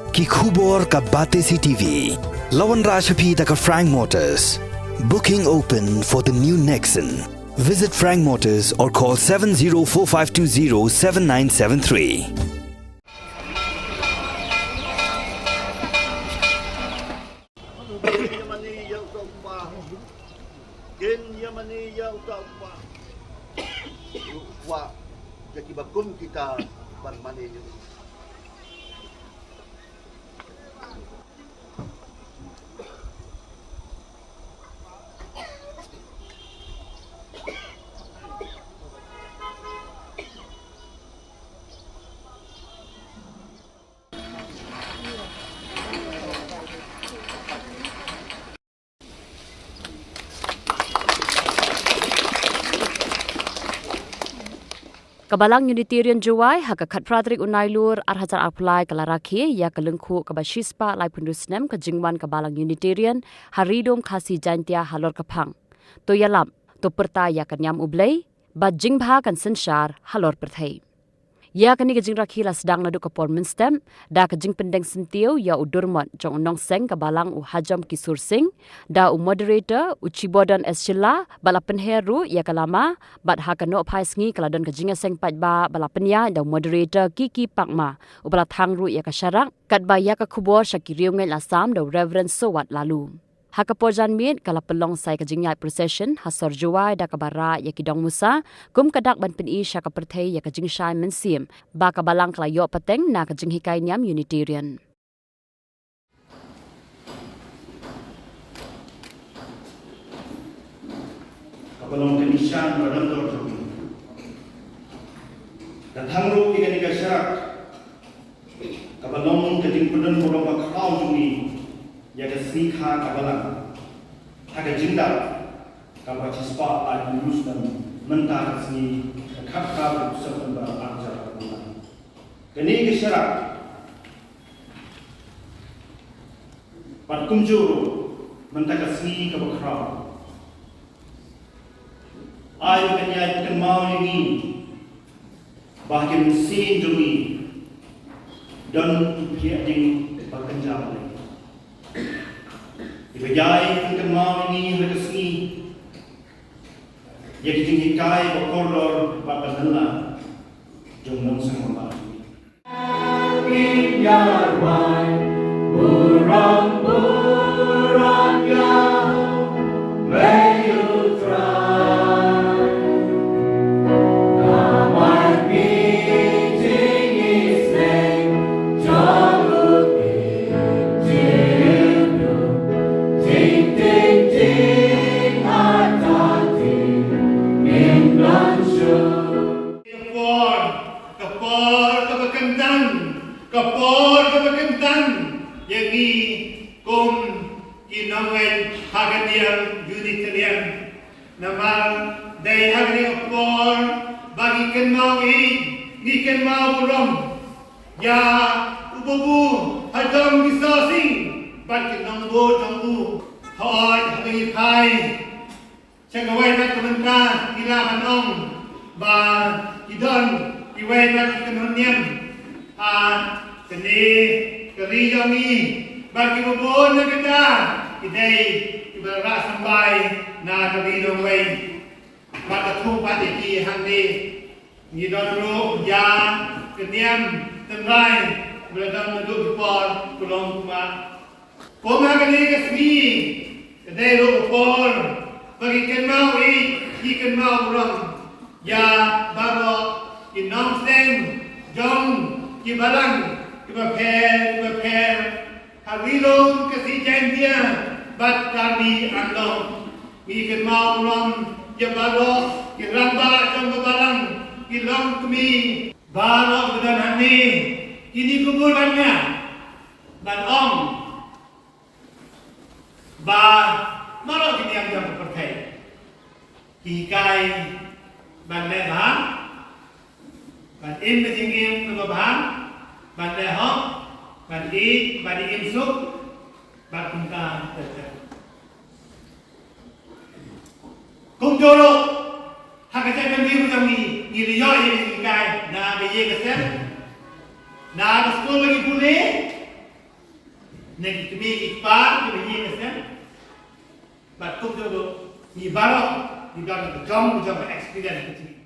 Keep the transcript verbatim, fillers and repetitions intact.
Ki khubor ka Batesi T V. La wanrah sha phi da ka Frank Motors. Booking open for the new Nexon. Visit Frank Motors or call seven zero four five two zero seven nine seven three. Kin ïa mane ïa uta u kpa. U kpa, ïa kiba kum kita ban mane ïa u. Ka Balang Unitarian Jowai ha ka khatphra tarik u Nailur arhajar arphew lai ka la rakhe ïa ka lyngkhuh kaba shispah laiphew hynriew snem ka jingwan ka Balang Unitarian ha Ri Lum Khasi Jaintia halor ka phang: To ïalap, to pyrta ïa ka niam U Blei, bad jingbha kan synshar halor pyrthei. Ïa kane ka jingrakhe la sdang naduh ka por mynstep da ka jingpyndeng syntiew ïa u durmot jong u nongseng ka Balang u Hajom Kisur Singh da u moderator u Chibodon S Shylla, bad la pynher ruh ïa ka lama, bad ha ka nohphai sngi ka la don ka jingïaseng paidbah ba la pynïaid da u moderator Kiki Pakma, uba la thang ruh ïa ka sharak katba ïa ka khubor sha ki riewngeit la sam da u Reverend Sowat Laloo. Ha ka por janmiet ka la pynlong sa ïa ka jingïaid procession ha sor Jowai da kaba rah ïa ki dong musa kum ka dak ban pyni sha ka pyrthei ïa ka jingshai mynsiem ba ka Balang ka la ïoh pateng na ka jinghikai niam Unitarian. Kaba long ka nishan ba don dor jong ngi. Ka thang ruh ïa kane ka sharak kaba long ka jingpyndonkam kaba khraw jong ngi ïa ka sngi kha ka Balang ha ka jingdap kaba shispah laiphew hynriew snem mynta ka sngi, ka khatphra tarik September arhajar arphew lai. Kane ka sharak bad kumjuh ruh mynta ka sngi kaba khraw, ai ba kan ïai pynkynmaw ïa ngi ba ha ka mynsiem jong ngi don ki phriah ding ba kynja Blei. Kiba ïai pynkynmaw ïa ngi ha ka sngi ïa ki jinghikai ba kordor bad ba nylla jong u nongseng ba. Ka por, ka por kaba kyntang, ka por kaba kyntang ïa ngi kum ki nongwei ha ka niam Unitarian. Namar dei ha kane ka por ba ngi kynmaw ïa, ngi kynmaw burom ïa u babu Hajom Kisur Singh bad ki nongbud jong u. Hooid, haba ngi phai sha kawei pat ka bynta ngi lah ban ong ba ki don kiwei pat ki kynhun niam ha kane ka ri jong ngi, ba kiba bun na kita ki dei kiba rah symbai na ka ri nongwei. Bad ka thung pat ïa ki hangne. Ngi don ruh ïa ka niam tynrai ba la don naduh ki por kulong kumba. Kum ha kane ka sngi ka dei ruh ka por ba ngi kynmaw ïa, ngi kynmaw burom ïa baroh ki nongseng jong ki balang kiba pher kiba pher ha Ri Lum Khasi Jaintia bad Karbi Anglong. Ngi kynmaw burom ïa baroh ki rangbah jong ka balang, ki longkmie, baroh kiba don hangne. Kine ki bun ban ïa ban ong ba baroh ki niam jong ka pyrthei ki hikai ban leh bha, ban im ka jingim kaba bha, ban leh hok, ban ïeit, ban im suk, bad kumta ter ter. Kumjuh ruh ha ka jaitbynriew jong ngi, ngi la ïoh ïa ka jinghikai na ka ïing ka sem, na ka skul ba ngi pule, Na ki kmie ki kpa ki ba ïeng ka seng. Bad kumjuh ruh ngi baroh ngi baroh ngi jong ngi jong ka experience ka jingim.